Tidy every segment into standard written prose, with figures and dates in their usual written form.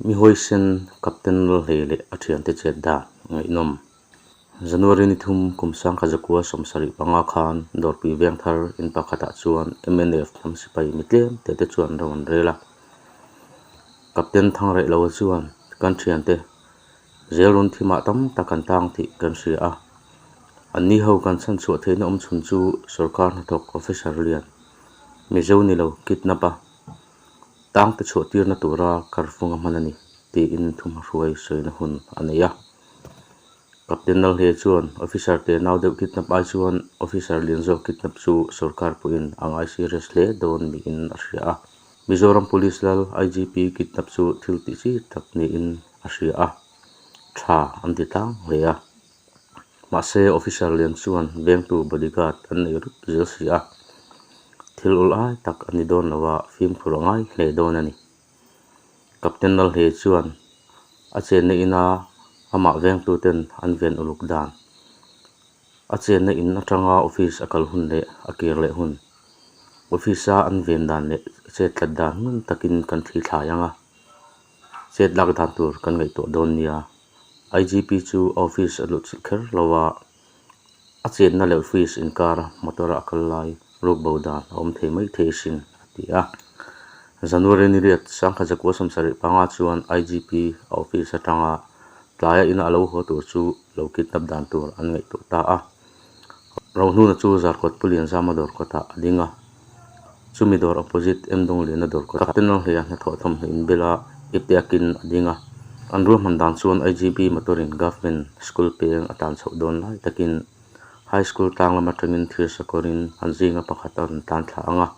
Mi huaisen Captain Lalhlei leh a thiante chet dan ngaihnawm. January ni thum kum 1975 khan Dawrpui Vengthar in pakhatah chuan mnf hnam sipai mi tlem te te chuan ro an rel a. Captain Thangrehloa chuan kan thiante zel rawn thimah tam tak an tang tih kan hria a. Anni ho kan chhanchhuah theihna awmchhun chu sorkar hnathawk officer lian Mizo ni lo kidnap a tangte chhuah tirna tura karfung a hman a ni tiin thumhruai sawina hun a nei a. Captain Lalhei chuan officer te nau deuh kidnap ai chuan officer lian zawk kidnap chu sorkar pawhin a ngai serious hle dawn niin a hria a. Mizoram Police lal IGP kidnap chu thil tih chi tak niin a hria a, tha an ti tlang hle a. Mahse officer lian chuan vengtu bodyguard an nei rup zel si a, thil ul ai tak a ni dawn lo a, fimkhur a ngai hle dawn a ni. Captain Lalhei chuan a chenna ina amah vengtuten an ven uluk dan, a chenna in atanga office a kal hun leh a kir leh hun, office-a an ven dan leh chet tlat dan ngun takin kan thli thlai ang a, chet lak dan tur kan ngaihtuah dawn nia. IGP chu a office a luh chilh kher lo a, a chenna leh office inkara motor a kal lai ruk bo dan a awm thei mai thei sin a ti a. January ni riat 1975 chuan IGP a office atanga tlaia ina a lo haw tur chu lo kidnap dan tur an ngaihtuah ta a. Rohnuna chu Zarkawt Pu Lianzama dawr kawtah a ding a, chumi dawr opposite Emdawngliana dawr kawtah Captain Lalhleia hnathawh thawmhnaw inbela ipteakin a ding a. An ruahman dan chuan IGP motor-in Government School peng a tan chhoh dawn lai takin High School tlang lam atangin thir sakawrin an zinga pakhat a rawn tlan thla ang a.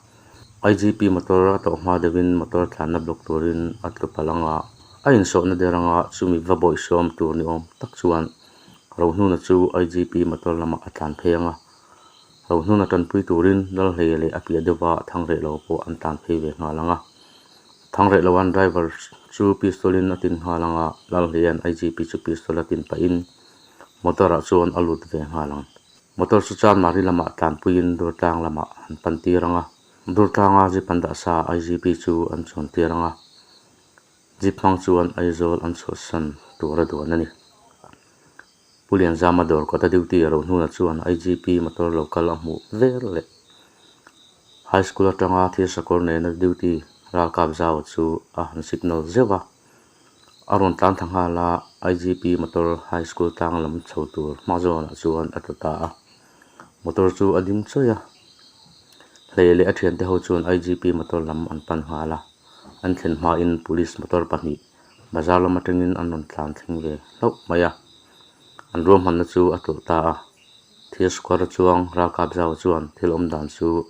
IGP motor a tawh hma deuhin motor tlanna block turin a tlu palh ang a, a insawhna der anga chumi va bawihsawm tur ni awm tak chuan Rohnuna chu IGP motor lamah a tlan phei ang a, Rohnuna tanpui turin Lalhleia leh a piah deuha Thangreh lo pawh an tlan phei ve nghal ang a. Thangreh loan driver chu pistol in a tin nghal ang a, Lalhleia'n IGP chu pistol a tin pahin motor ah chuan a lut ve nghal ang. Motor chu Chanmari lamah tlanpuiin Durtlang lamah an pan tir ang a, Durtlanga jeep an dah sa IGP chu an chuan tir ang a. Jeep hmang chuan Aizawl an chhuahsan tur a duan a ni. Pu Lianzama dawr kawta duty a Rohnuna chuan IGP motor lo kal a hmuh vel leh High School atanga thil sakawr nena duty ralkap zau chu a han signal zeuh a. A rawn tlan thla nghal a, IGP motor High School tlang lam chho tur hma zawnah chuan a tlu ta a. Motor chu a ding chawih a, hlei leh a thiante ho chuan IGP motor lam an pan nghal a. An thlen hmain police motor pahnih bazar lam atangin an rawn tlan thleng ve hlauh mai a, an ruahmanna chu a tlawh ta a. Thil square chuang ralkap zau chuan thil awm dan chu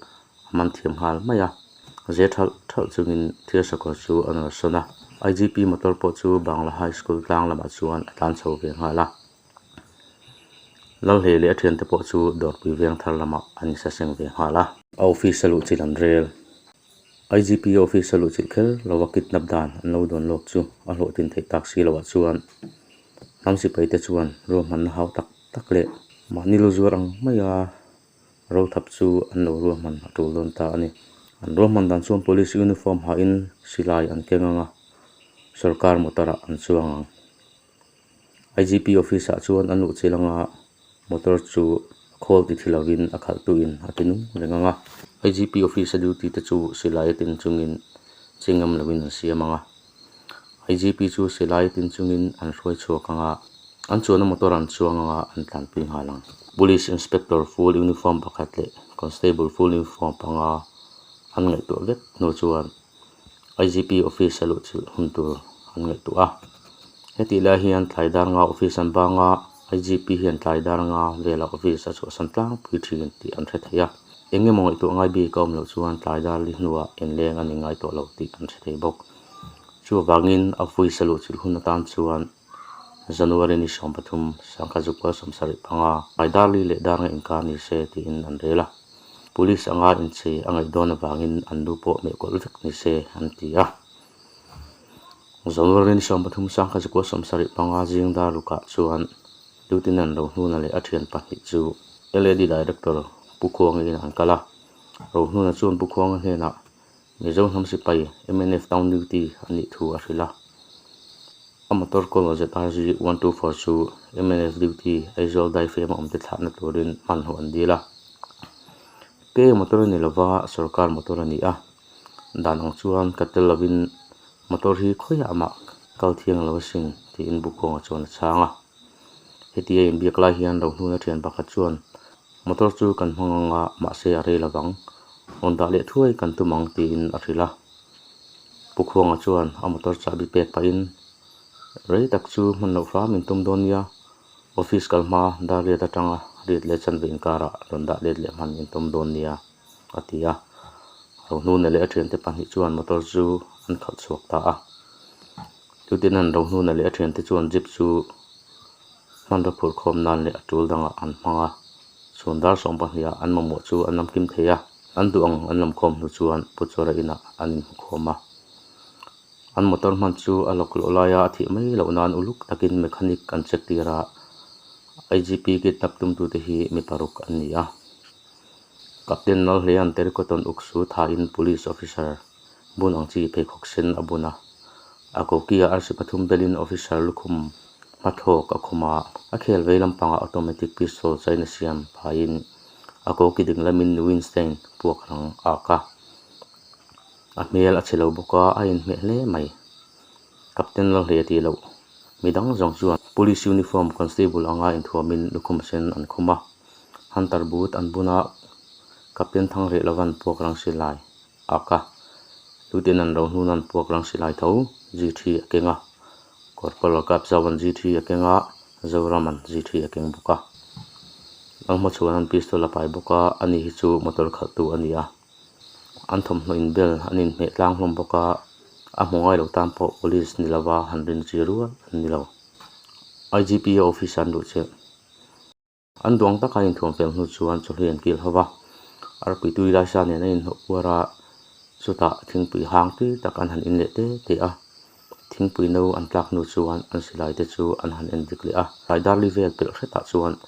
a man thiam nghal mai a, ze thalh thalh chungin thil sakawr chu a nawr sawn a. IGP motor pawh chu Bangla High School tlang lamah chuan a tlan chho ve nghal a. Lalhlei leh a thiante pawh chu Dawrpui veng thar lamah an insaseng ve nghal a. A office a luh chilh an rel. IGP office a luh chilh kher lova kidnap dan an lo dawn lawk chu a hlawhtlin theih tak si loh ah chuan hnam sipai te chuan ruahmanna hau tak tak leh mahni lu zuar ang maia rothap chu an lo ruahman a tul dawn ta a ni. An ruahman dan chuan police uniform hahin silai an keng ang a, sorkar motor ah an chuang ang. IGP office ah chuan an luh chilh anga motor chu a khawl ti thi lovin a khalh tuin a ti nung reng ang a. IGP office a duty te chu silai a tin chungin chingam lovin an siam ang a. IGP chu silai a tin chungin an hruai chhuak ang a, an chuanna motor an chuang ang a, an tlanpui nghal ang. Police inspector full uniform pakhat leh constable full uniform panga an ngaihtuah vek hnu chuan IGP office a luh chilh hun tur an ngaihtuah a. Hetih lai hian tlai dar nga office an bang a, IGP hian tlai dar nga velah office a chhuahsan tlangpui thin tih an hre thei a. Eng emaw ngaihtuah ngai bik a awm loh chuan tlai dar li hnuah inleng a ni ngai tawh lo tih an hre thei bawk. Chuvangin a office a luh chilh hun atan chuan January ni 13, 1975 tlai dar li leh dar nga inkar ni se tiin an rel a. Police anga inchei a ngaih dawn avangin an lu pawh meh kawlh vek ni se an ti a. January ni 13 1975 zing dar rukah chuan Lieutenant Rohnuna leh a thian pahnih chu LAD Director Pu Khuanga inah an kal a. Rohnuna chuan Pu Khuanga hnenah Mizo hnam sipai mnf Town Duty a nih thu a hrilh a. A motor kawl ZRG 124 chu mnf duty Aizawl daifema awmte thlahna turin hman hmuh an dil a. Ke motor a ni lova sorkar motor a ni a, dan ang chuan ka tel lovin motor hi khawiah mah kal thiang lo asin tiin Bukhawnga chuan a chhang a. Heti a inbiak lai hian Rohnuna thian pakhat chuan motor chu kan hmang ang a, mahse a rei lovang, rawn dah leh thuai kan tum ang tiin a hrilh a. Pu Khuanga chuan a motor chahbi pek pahin, Rei tak chu hman loh hram in tum dawn nia, office kal hma dar riat atanga riat leh chanve inkarah rawn dah let leh hman in tum dawn nia, a ti a. Rohnuna leh a thiante pahnih chuan motor chu an khalh chhuak ta a. Lieutenant Rohnuna leh a thiante chuan jeep chu hmanraw phurh khawm nan leh a tul dangah an hmang a. Chhun dar 12 ah an mamawh chu an lam kim thei a, an duh ang an lam khawm hnu chuan Pu Chawra inah an inhmu khawm a. An motor hman chu a lawk loh laia a thih mai loh nan uluk takin mechanic an check tir a, IGP kidnap tumtute hi mi paruk an ni a. Captain Lalhleia'n Terrycotton uksu thain Police officer bun ang chi pheikhawk sen a bun a, a kokia arsi pathum belin officer lukhum hmathlawk a khum a, a khel vei lampangah automatic pistol China siam phaiin a koki ding lamin Winstein puak rang a ak a. A hmel a chhe lo bawk a, a inhmeh hle mai. Captain Lalhlei a tih loh. Midang zawng chuan Police uniform constable anga inthuamin lukhum sen an khum a, Hunter boot an bun a, Captain Thangreh lovan puak rang silai a ak a, Lieutenant Rohnuna'n puak rang silai tho G3 a keng a, Corporal Kapzauva'n G3 a keng a, Zorama'n G3 a keng bawk a. Lalhmachhuana'n pistol a pai bawk a, ani hi chu motor khalhtu a ni a. An thawmhnaw inbel an inhmeh tlang hlawm bawk a, a hmu ngai lo tan pawh police ni lova han rin chi rual an ni lo. IGP office an luh chiah. An duang taka inthuam fel hnu chuan chawhlui an kil ho va, arpui tui lai sa nen a inhnawh puar a, chutah thingpui hang tui tak an han in leh te te a. Thingpui no an tlak hnu chuan an silai te chu an han en dik leh a. Tlai darli vel pelh hretah chuan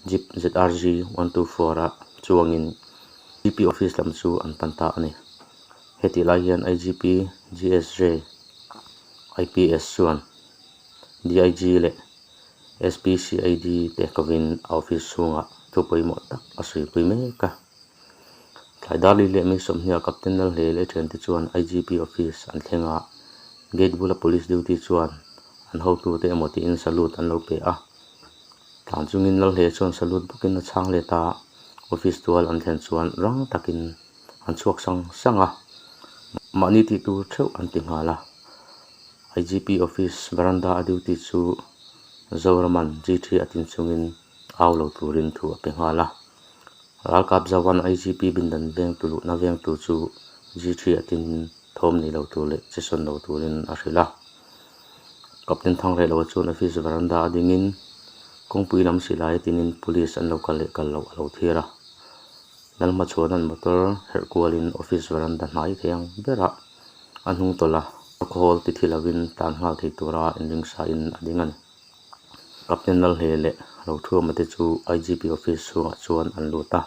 Jeep ZRG 124 a chuangin GP office lam chu an pan ta a ni. Hetih lai hian IGP GSJ IPS chuan DIG leh SPCID te kovin a office chhungah thu pawimawh tak a suipui mek a. Tlai darli leh mi 20 a Captain Lalhlei leh thiante chuan IGP office an thleng a, gate bula police duty chuan an hotute emaw tiin salute an lo pe a. Tlan chungin Lalhlei chuan salute bawkin a chhang let a, office tual an thlen chuan rang takin an chhuak sang sang a, mahni tih tur theuh an ti nghal a. IGP office veranda a duty chu Zoraman G3 a tin chungin au lo turin thu a pe nghal a. Ralkap Zauvan IGP bindan vengtu luhna vengtu chu G3 a tinin thawm nei lo tur leh che sawn lo turin a hrilh a. Captain Thangreh loa chuan office veranda a dingin kawngpui lam silai a tinin police an lo kal leh kal loh a lo thlir a. Lalhmachhuana'n motor herh kualin office veranda hnai thei ang berah a hnung tawlh a, alcohol ti thi lovin tlan nghal thei tura inringsain a ding a ni. Captain Lalhlei leh Rothuama te chu IGP office chhungah chuan an lut a.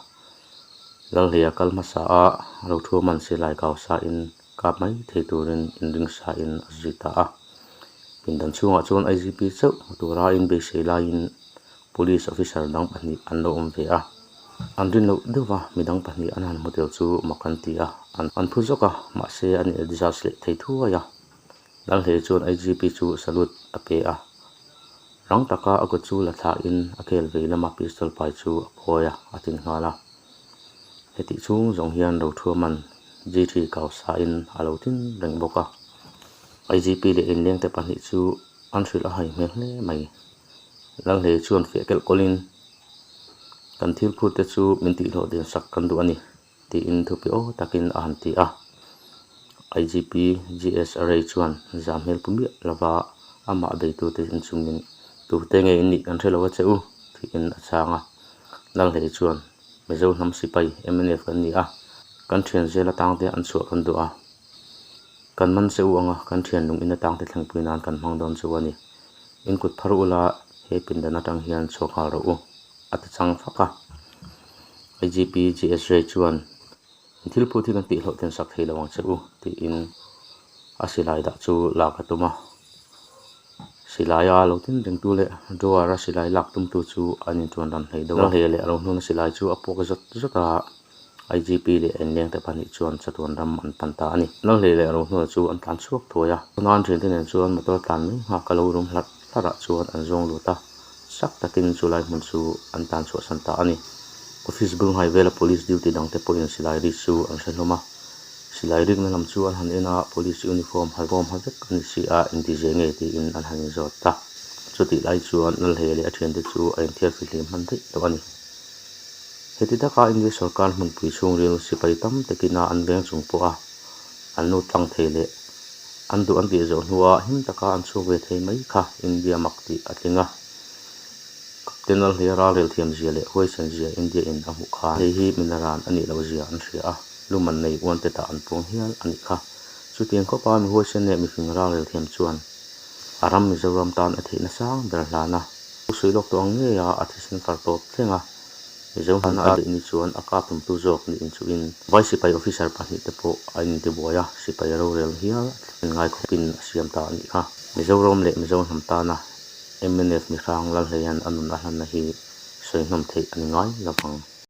Lalhlei a kal hmasa a, Rothuama'n silai kau sain kap mai thei turin inringsain a zui ta a. Pindan chhungah chuan IGP chauh hmu tura inbeisei laiin Police officer dang pahnih an lo awm ve a. An rin loh deuh va, midang pahnih an han hmu tel chu mak an ti a, an phu zawk a, mahse an in adjust leh thei thuai a. Lalhlei chuan IGP chu salute a pe a, rang taka a kut chu la thlahin a khel vei lama pistol pai chu a phawi a, a tin nghal a. Hetih chhung zawng hian Rothuaman G3 kau sain a lo tin reng bawk a. IGP leh inlengte pahnih chu an hrilh a hai hmel hle mai. Lalhlei chuan fiah kelh kawlhin, Kan thil phut te chu min tihhlawh din sak kan duh a ni, tiin thupi aw takin a han ti a. IGP GS Ray chuan zah hmel pu miah lova amah beitute inchungin, Tute nge in nih kan hre lo a che u, tiin a chhang a. Lalhlei chuan, Mizo hnam sipai mnf kan ni a, kan thian zel atangte an chhuah kan duh a. Kan man che u anga kan thian lung in atangte thlengpui nan kan hmang dawn che u a ni. In kut phar ula he pindan atang hian chhuak nghal rawh u, a ti chang fak a. IGP GS Ray chuan, In thil phut hi kan tihhlawh ten sak thei lo ang che u, tiin a silai dah chu lak a tum a. Silaia lo tin rengtu leh drawer-a silai lak tumtu chu an inṭuan ran hlei deuh a. Lalhleia leh Rohnuna silai chu a puak zawt zawt a, IGP leh Enlengte pahnih chuan chatuan ram an pan ta a ni. Lalhleia leh Rohnuna chu an tlan chhuak thuai a, Tuna an ṭhiante nen chuan motor tlan mai nghak a lo rum hlarh hlarh ah chuan an zawng lut a, chak takin chulai hmun chu an tlan chhuahsan ta a ni. Office bul nghai vela police duty dangte pawhin silai ri chu an hre hlawm a. Silai rikna lam chu an han en a, police uniform ha form ha vek a ni si a, engti zia nge tiin an han inzawt a. Chutih lai chuan Lalhleia leh a thiante chu a inthiar fihlim hman daih tawh a ni. Heti taka India sorkar hmunpui chhungril sipai tam takin a an veng chung pawha an lut tlang thei leh an duh an tih zawh hnua him taka an chhuak ve thei mai kha India mak tih a tling a. Captain Lalhleia ralrel thiam zia leh huaisen zia India in a hmuh khan hei hi minaran a nih loh zia an hria a. Luman nei uante tah an puang hial a nih kha. Chutiang khawpa mi huaisen leh mifing ralrel thiam chuan a ram Mizoram tan a theihna sang ber hlan a. Pu sawi lawk tawh ang ngei a, a thisen far tawp thleng a. Mizo hmana a beih ni chuan a kap tumtu zawk niin chuhin Vai sipai officer pahnihte pawh a intibuai a, sipai rorel hial a thlen ngai khawpin a siam ta a nih kha. Mizoram leh Mizo hnam tana mnf mihrang Lalhleian a nun a hlanna hi sawi hnawm theih a ni ngai lovang.